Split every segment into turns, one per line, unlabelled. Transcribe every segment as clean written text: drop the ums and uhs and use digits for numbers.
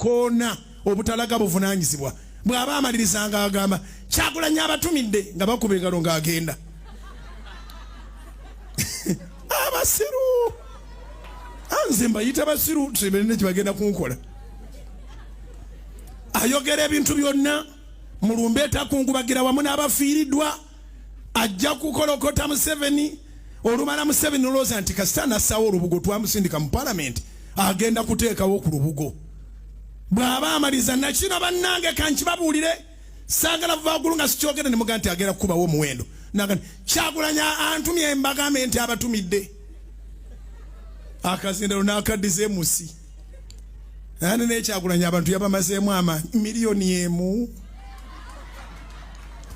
Obukoona obutalaga buvunaanyizibwa. Bw'aba amaliriza ng'agamba Kyagulanyi abatumidde, nga bakuba engalo ng'agenda. Abasiru, anze mbayita basiru, tebene kyebagenda kunkola. Ayogera ebintu byonna mulumbe etakungubagira wamu n'abafiiriddwa. Ajja kukolokota Museveni. Olumala Museveni olowooza nti kasita nassawo olubugo, twamusindika mu palamenti, agenda kuteekawo ku lubugo. Bw'aba amaliza nakino, bannange, kankibabuulire, saagala vaagulu nga sikyogere ne muga nti agenda kukubawo omuwendo. Naga Kyagulanyi antumye mbagambe nti abatumidde akazindalo n'akaddiza emusi ane. Nekyagulanyi abantu yabamazeemu amaanyi. 1 million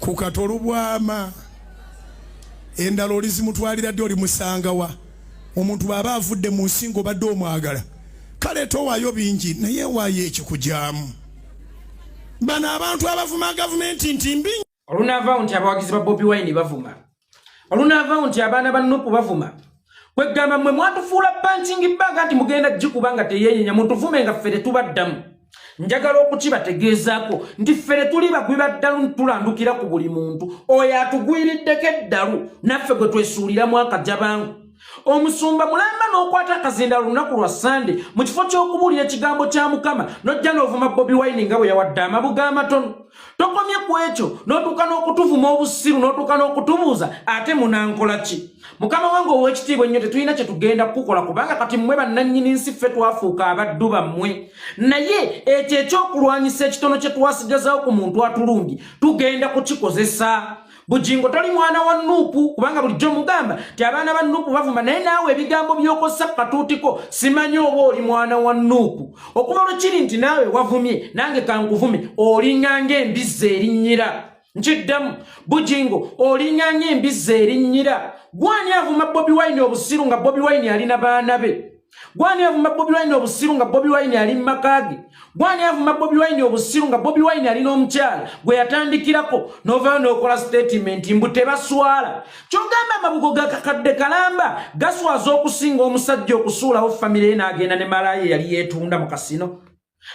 ku katolubwama, endala olizimutwalira ddi? Olimusangawa? Omuntu bw'aba avudde mu nsi ng'obadde omwagala, kale towaayo bingi, naye waayo ekikujaamu. Bano abantu abavuma gavumenti nti mbi.
Olunaavaawo nti abawagizi ba Bobi Wine bavuma, olunaavaawo nti abaana ba NUP bavuma, kwegamba mmwe mwatufuula punching bag nti mugenda gikuba nga teyeeyenya. Mutuvume nga ffe tetubaddamu. Njagala okukibategeezaako nti ffe tetuli bagwi ba ddalu, tulandukira ku buli muntu oyo atugwiriddeko eddalu, naffe gwe twesuuliramu akajabangu. Omusumba mulamba n'okwata akazinda lunaku lwa Sande, mu kifo ky'okubuulira ekigambo kya Mukama, n'ojja n'ovuma Bobi Wine nga bwe yawadde amabuga amatono. Tokomye ku ekyo, n'otuuka n'okutuvuma obusiru, n'otuuka n'okutubuuza ate munankola ki? Mukama wange ow'ekitiibwa ennyo, tetulina kye tugenda kukukola, kubanga kati mmwe bannannyini nsi, ffe twafuuka abaddu bammwe. Naye ekyo ekyokulwanyisa ekitono kye twasigazawo ku muntu atulumbye, tugenda kukikozesa. Bugingo, toli mwana wa NUP, kubanga bulijjo mugamba nti abaana ba NUP bavuma, naye naawe ebigambo by'okozesa ku katuutiko, simanyi oba oli mwana wa NUP. Okuva lwe kiri nti naawe wavumye, nange kankuvume. Olinga ng'embizzi erinnyira. Nkiddamu, Bugingo, olinga ng'embizzi erinnyira. Gwani avuma Bobi Wine obusiru nga Bobi Wine alina baana be? Gwani avuma Bobi Wine obusiru nga Bobi Wine ali mu maka ge? Gwani avuma Bobi Wine obusiru nga Bobi Wine alina omukyala gwe yatandikirako? N'ovaayo n'okola statement mbu tebaswala. Kyogamba amabugo ga kakadde kalamba gaswaza okusinga omusajja okusuulawo famire ye n'agenda ne malaaya eyali yeetunda mu kasino?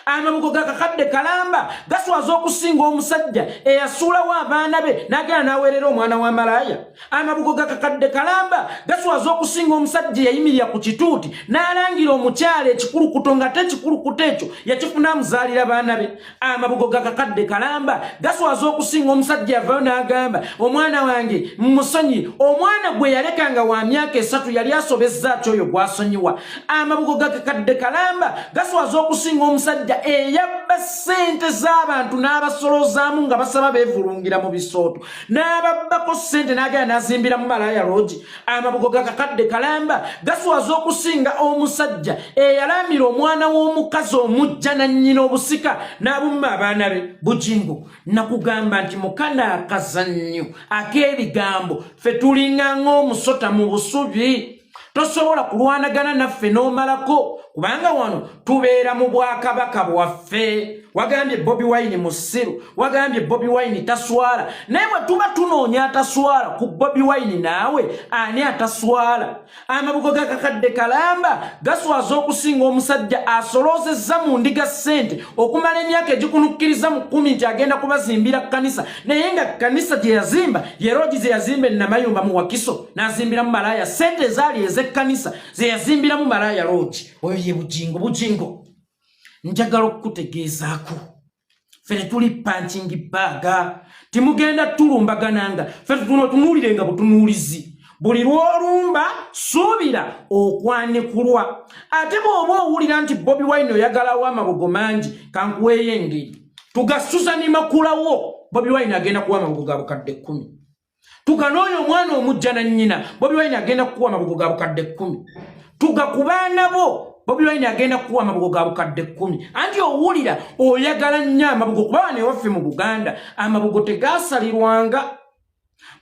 Amabugo ga kakadde kalamba gaswaza okusinga omusajja eyasuulawo abaana be n'agenda n'aweerera omwana wa malaaya? Amabugo ga kakadde kalamba gaswaza okusinga omusajja eyayimirira ku kituuti n'alangira omukyala ekikulukuto, nga te ekikulukuto ekyo yakifuna amuzaalira baana be? Amabugo ga kakadde kalamba gaswaza okusinga omusajja yavayo n'agamba, "Omwana wange musonyi," omwana gwe yaleka nga wa myaka 3? Yali asobezza ki oyo gw'asonyiwa? Amabugo ga kakadde kalamba gaswaza okusinga omusajja eyabba ssente z'abantu n'abasolozaamu nga basaba beevulungira mu bisooto, n'ababbako ssente n'agenda n'azimbira mu malaaya loogi? Amabugo ga kakadde kalamba gaswaza okusinga omusajja eyalamira omwana w'omukazi omujja na nnyina obusika n'abumma abaana be? Bugingo, nakugamba nti mukana akazannyo ak'ebigambo, ffe tulinga ng'omusota mu busubi. Tosobola kulwanagana naffe n'omalako, kubanga wano tubeera mu bwakabaka bwaffe. Wagambye Bobi Wine musiru, wagambye Bobi Wine taswala, naye bwe tuba tunoonya ataswala ku Bobi Wine, naawe ani ataswala? Amabugo ga kakadde kalamba gaswaza okusinga omusajja asoloozezza mu ndiga ssente okumala emyaka egikunukkiriza mu 10 nti agenda kubazimbira kkanisa, naye nga kkanisa gye yazimba ye loogi ze yazimba enamayumba mu Wakiso, n'azimbiramu malaaya. Ssente ezaali ez'ekkanisa ze yazimbiramu malaaya loogi. Oyo ye Bugingo. Bugingo, njagala okukutegeezaako, ffe tetuli punching bag. Timugenda tulumbagananga. Ffe tutunuulire nga butunuulizi. Buli lw'olumba, suubira okwanikulwa. Ate bw'oba owulira nti Bobi Wine oyagalawo amabugo mangi, kankuweeyo engeri tugasuza nimakulawo. Bobi Wine agenda kuwa amabugo ga 10,000. Tuga n'oyo omwana omujja na nnyina, Bobi Wine agenda kukuwa amabugo ga 10,000. Tuga ku baana bo, Bobi Wine agenda kukuwa amabugo ga 10,000. Anti owulira oyagala nnyo amabugo, kuba wano ewaffe mu Buganda amabugo tegasalirwanga,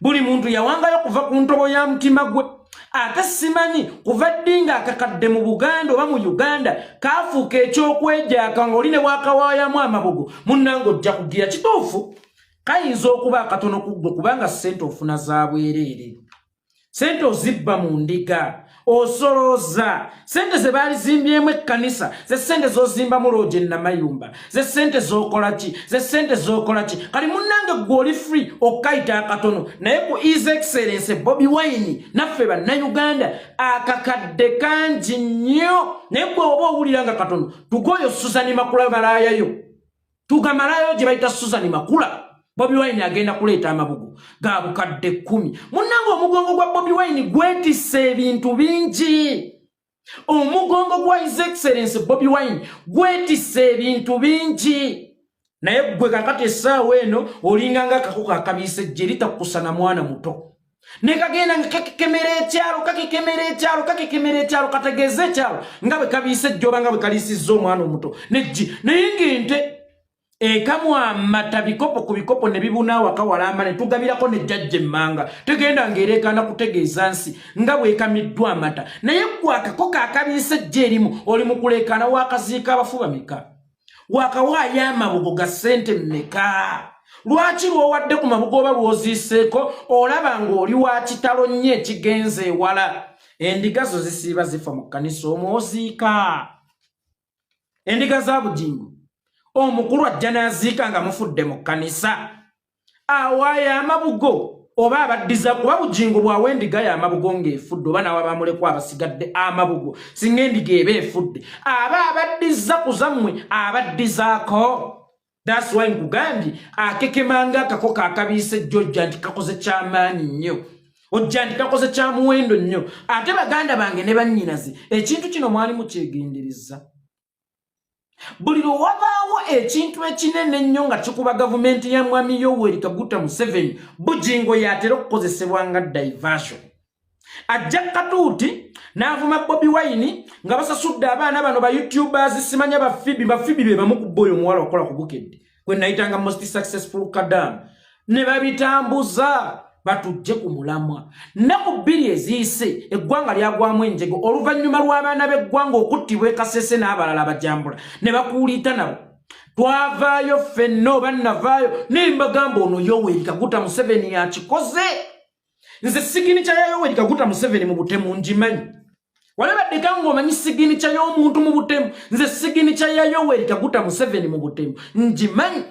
buli muntu yawangayo kuva ku ntobo ya mutima gwe. Ate simanyi kuva ddi nga akakadde mu Buganda oba mu Uganda kafuuka ekyokwejaaka, nga oli ne bwakawaayamu amabugo, munnange ojja kugira. Kituufu, kayinza okuba akatono ku ggwe, kubanga ssente ofuna za bwereere, sente ozibba mu ndiga. Osolooza sente ze baalizimbyemu ekkanisa, ze sente z'ozimbamu loogi enamayumba, ze sente z'okola ki, ze sente z'okola ki. Kali munnange gwe oli free okukayita akatono, naye ku His Excellence Bobi Wine naffe Bannayuganda akakadde kangi nnyo. Naye gwe oba owulira nga katono, tugoyo Suzani Makula malaayayo, tugamalayo gye bayita Suzani Makula. Bobi Wine agenda kuleeta amabugo ga 10,000. Munnange, omugongo gwa Bobi Wine gwetisse ebintu bingi. Omugongo gwa His Excellence Bobi Wine gwetisse ebintu bingi, naye gwe kakati essaawa eno olinganga akakoko akabiisa ejje litakusana mwana muto, ne kagenda nga kakekemera ekyalo, kakekemera ekyalo, kakekemera ekyalo, kategeeza ekyalo nga bwe kabiisa ejje oba nga bwe kaliisizza omwana omuto nejji. Naye ng'ente ekamwa amata bikopo ku bikopo ne bibuna awaka walamba, ne tugabirako ne jjajja emmanga, tegenda ng'ereekaana kutegeeza nsi nga bwekamiddwa amata. Naye gwe akakoko akabiisa ejja erimu oli mu kuleekaana, waakaziika abafu bameka? Wakawaayo amabugo ga ssente mmeka? Lwaki lw'owadde ku mabugo oba lw'oziiseeko olaba ng'oli wa kitalo nnyo ekigenze ewala? Endiga zo zisiiba zifa mu kkanisa omwoziika endiga za Bugingo. Omukulu ajja n'aziika nga mufudde mu kkanisa, awaayo amabugo oba abaddiza? Kuba Bugingo bw'awa endiga yo amabugo ng'efudde, oba nawe abamulekwa abasigadde amabugo, singa endiga eba efudde, aba abaddiza ku zammwe abaddizaako. That's why nkugambye akekemanga akakoko akabiisa ejjojja nti kakoze kyamaanyi nnyo, ojja nti kakoze kyamuwendo nnyo. Ate baganda bange ne bannyinaze, ekintu kino mwali mukyegendereza, buli lwe wabaawo ekintu ekinene ennyo nga kikuba gavumenti ya Mwami Yoweri Kaguta Museveni, Bugingo yatera okukozesebwa nga diversion. Ajja katuuti n'avuma Bobi Wine nga basasudde abaana bano ba YouTubers, simanya bafibi bafibi be bamu ku oyo omuwala okola ku Bukedde gwe nayitanga most successful kadam, ne babitambuza batujje ku mulamwa. Nnaku 2 eziyise eggwanga lyagwamu enjego oluvannyuma lw'abaana b'eggwanga okuttibwa Ekasese n'abalala abajambula ne bakuuliita nabo. Twavaayo ffenna oba navaayo naye mbagamba ono Yoweri Kaguta Museveni yakikoze. Nze signature ya Yoweri Kaguta Museveni mu butemu ngimanyi. Wali baddeka ng'omanyi signature y'omuntu mu butemu? Nze signature ya Yoweri Kaguta Museveni mu butemu ngimanyi,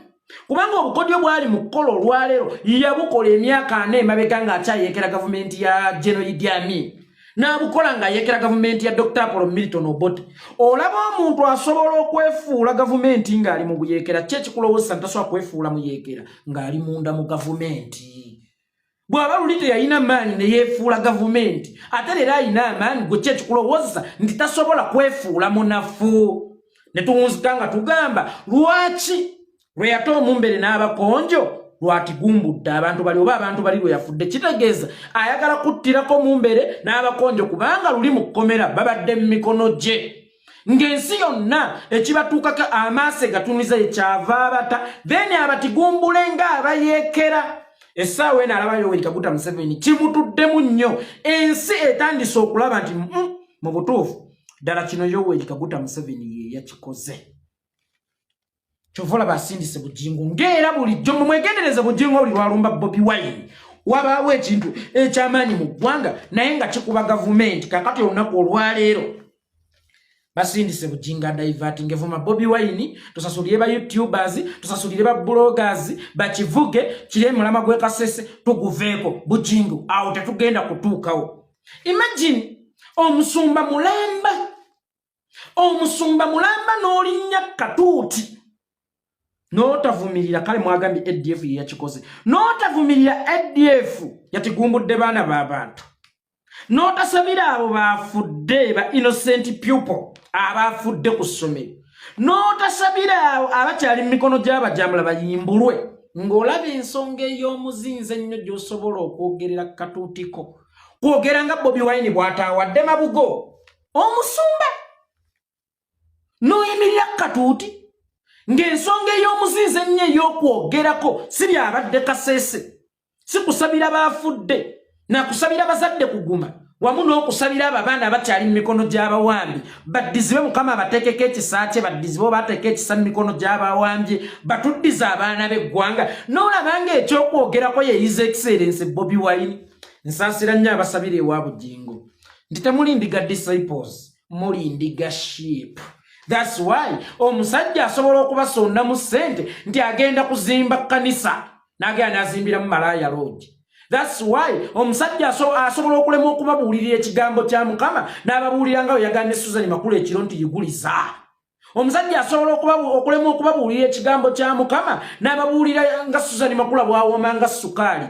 kubanga obukodyo bwali mu kukola olwaleero yabukola emyaka 40 emabega ng'akyayekera gavumenti ya General Idi Amin, n'abukola ng'ayekera gavumenti ya Dr Apollo Milton Obote. Olaba omuntu asobola okwefuula gavumenti ng'ali mu buyeekera, ki ekikulowooza nti tasobola kwefuula muyeekera ng'ali munda mu gavumenti? Bw'aba luli teyalina maanyi ne yeefuula gavumenti, ate leero alina amaanyi, gwe ki ekikulowooza nti tasobola kwefuula munafu? Ne tuwunzika nga tugamba lwaki lwe yate omumbere n'abakonjo lwatigumbudde abantu bali oba abantu bali lwe yafudde. Kitegeeza ayagala kuttirako mumbere n'abakonjo, kubanga luli mu kkomera babadde mu mikono gye ng'ensi yonna ekibatuukako amaaso egatunuza, ekyava abata then abatigumbule ng'abayeekera. Essaawa eno alaba Yoweri Kaguta Museveni kimutuddemu nnyo. Ensi etandise okulaba nti mu butuufu ddala kino Yoweri Kaguta Museveni ye yakikoze. Kyova olaba asindise Bugingo ng'era bulijjo. Mumwegendereze Bugingo, buli lwalumba Bobi Wine wabaawo ekintu ekyamaanyi mu ggwanga naye nga kikuba gavumenti. Kakati olunaku olwaleero basindise Bugingo diverting evuma Bobi Wine, tusasulire ba YouTubers, tusasulire ba bloggers, bakivuge kiri emulama gw'e Kasese tuguveeko. Bugingo awo tetugenda kutuukawo. Imagine omusumba mulamba, omusumba mulamba n'olinnya katuuti n'otavumirira. Kale mwagambye ADF ye yakikoze, n'otavumirira ADF yatigumbudde baana b'abantu, n'otasabira abo bafudde, ba innocent people abafudde ku ssomero, n'otasabira abo abakyali mu mikono gy'abajamula bayimbulwe, ng'olaba ensonga ey'omuzinzi ennyo gy'osobola okwogerera katuutiko kwogera nga Bobi Wine bw'ataawadde mabugo. Omusumba n'oyimirira katuuti ng'ensonga ey'omuzinzi ennyo ey'okwogerako si byabadde Kaseese, si kusabira baafudde nakusabira bazadde kuguma wamu n'okusabira abo abaana abakyali mu mikono gy'abawambi baddizibwe, Mukama abateekeko ekisa kye, baddizibwe oba ateeke ekisa mu mikono gy'abawambye, batuddize abaana b'eggwanga. N'olaba ng'ekyokwogerako ye His Excellence Bobi Wine. Nsaasira nnyo abasabira ewa Bugingo. Nti temuli ndiga disciples, muli ndiga sheep. That's why omusajja asobola okubasondamu ssente nti agenda kuzimba kkanisa, n'agenda n'azimbiramu malaaya lodge. That's why omusajja asobola okulema okubabuulirira ekigambo kya Mukama, n'ababuulira nga bwe yagambye Susan Makula ekiro nti yiguliza. Omusajja asobola okulema okubabuulira ekigambo kya Mukama, n'ababuulira nga Susan Makula bw'awooma nga sukaali.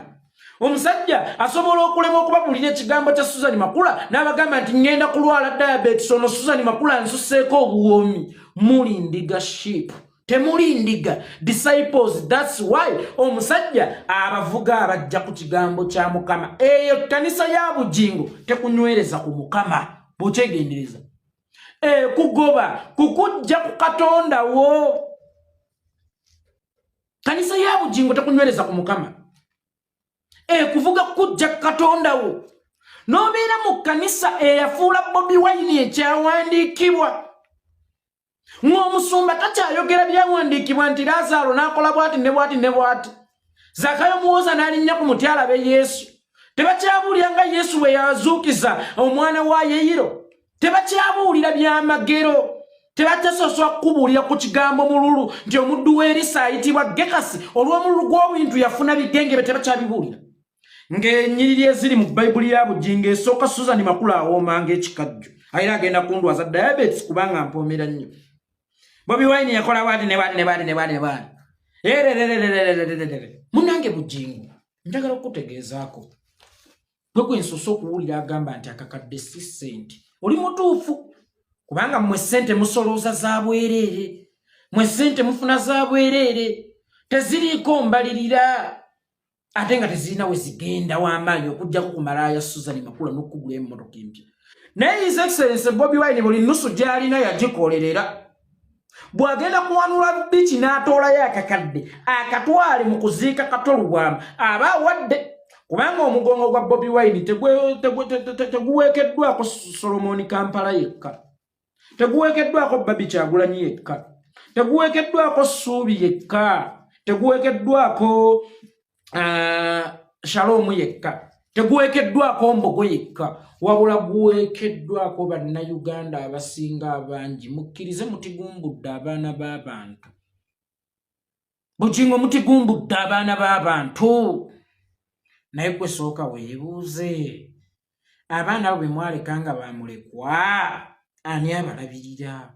Omusajja asobola okulema okubabuulira ekigambo kya Susan Makula, n'abagamba nti ŋŋenda kulwala diabetes, ono Susan Makula nsuseeko obuwoomi. Muli ndiga sheep, temuli ndiga disciples. That's why omusajja abavuga abajja ku kigambo kya Mukama. Eyo kkanisa ya Bugingo tekunywereza ku Mukama bw'okyegendereza, ekugoba kukujja ku Katonda wo. Kanisa ya Bugingo tekunywereza ku Mukama, ekuvuga kujja ku Katonda wo. N'obeera mu kkanisa eyafuula Bobi Wine ekyawandiikibwa, ng'omusumba takyayogera byawandiikibwa nti Laazaalo n'akola bwati ne bwati ne bwati, Zakayo muwoza n'alinnya ku muti alabe Yesu. Tebakyabuulira nga Yesu bwe yazuukiza omwana wa Yeyiro. Tebakyabuulira byamagero. Tebakyasosola kukubuulira ku kigambo mululu nti omuddu w'Erisa ayitibwa Gekasi olw'omululu gw'obintu yafuna bigenge bye. Tebakyabibuulira. Ng'ennyiriri eziri mu Bayibuli ya Bugingo esooka, Susan Makula awooma ng'ekikajjo, ayira agenda kundwaza diabetes kubanga mpoomera nnyo. Bobi Wine yakola bwati ne bwati ne bwati ne bwati ne bwati. Erererererererere. Munnange Bugingo, njagala okukutegeezaako gwe gwe nsoose okuwulira agamba nti akakadde si ssente. Oli mutuufu, kubanga mmwe ssente musolooza za bwereere, mmwe ssente mufuna za bwereere, teziriiko mbalirira, ate nga tezirina we zigenda w'amaanyi okuggyako ku malaaya Susan Makula n'okukugula emmotoka empya. Naye His Excellence Bobi Wine buli nnusu gy'alina yagikolerera. Bw'agenda kuwanula biki n'atoolayo akakadde akatwale mu kuziika Kato Lubwama, aba awadde, kubanga omugongo gwa Bobi Wine teguweekeddwako Solomoni Kampala yekka, teguweekeddwako Barbie Kyagulanyi yekka, teguweekeddwako Ssuubi yekka, teguweekeddwako Shalom yekka, teguweekeddwako Mbogo yekka, wabula guweekeddwako Bannayuganda abasinga abangi. Mukkirize, mutigumbudde abaana b'abantu. Bugingo, mutigumbudde abaana b'abantu. Naye gwe sooka weebuuze, abaana abo be mwaleka nga bamulekwa, ani abalabirira?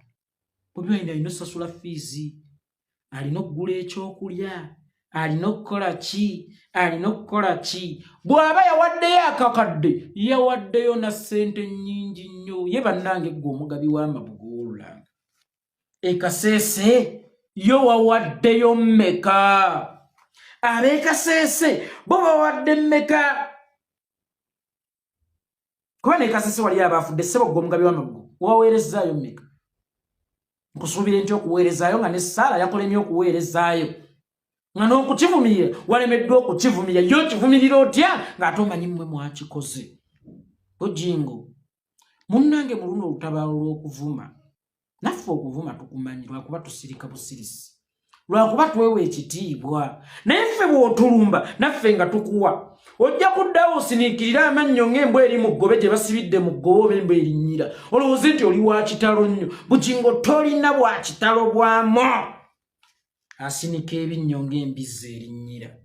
Bobi Wine alina osasula fiizi, alina okugula ekyokulya, alina okukola ki, alina okukola ki? Bw'aba yawaddeyo akakadde, yawaddeyo na ssente nnyingi nnyo. Ye bannange, ggwe omugabi w'amabugo w'olulanga ekaseese, yo wawaddeyo mmeka? Ab'ekaseese bo bawadde mmeka? Kuba nekasese wali abafudde. Ssebo gwe omugabi w'amabugo, waweerezaayo mmeka? Nkusuubire nti okuweerezaayo nga ne Saala yakolemye okuweerezaayo, nga n'okukivumirira walemeddwa okukivumirira. Yo okivumirira otya ng'ate omanyi mmwe mwakikoze? Bugingo munnange, mu luno olutabaalo lw'okuvuma, naffe okuvuma tukumanyi, lwakuba tusirika busirisi, lwakuba twewa ekitiibwa. Naye ffe bw'otulumba naffe nga tukuwa, ojja kuddawo osiniikirire amannyo ng'embwa eri mu ggobe gye basibidde mu ggobe, oba embwa erinnyira, olowooze nti oli wa kitalo nnyo. Bugingo, tolina bwa kitalo bwamu. Asinika ebinnyo ng'embizzi erinnyira.